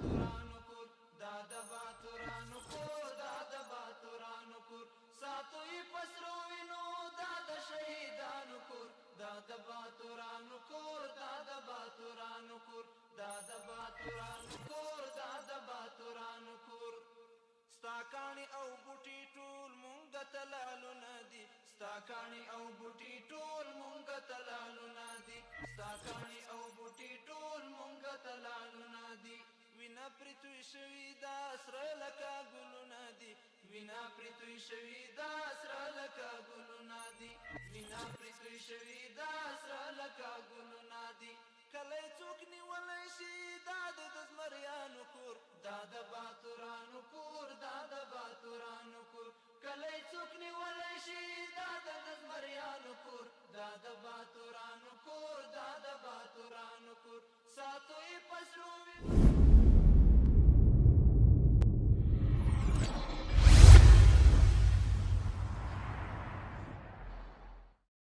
باتورانو کور، دا د باتورانو کور، دا د باتورانو کور. ساتو یې پسرو وینو، دا د شهیدانو کور، دا د باتورانو کور، دا د باتورانو کور، دا د باتورانو کور، دا د باتورانو کور. ستا کاڼي او بوټي ټول مونږ ته لالونه دي، ستا کاڼي او بوټي ټول مونږ ته لالونه دي، ستا کاڼي او بوټي ټول مونږ ته لالونه دي. وینا پرې توی شوي دا سره لکه ګلونه دي، وینا پرې توی شوي دا سره لکه ګلونه دي، وینا پرې توی شوي دا سره لکه ګلونه دي. کله څوک نیولی شي، دا د زمریانو کور، دا د باتورانو کور، دا د باتورانو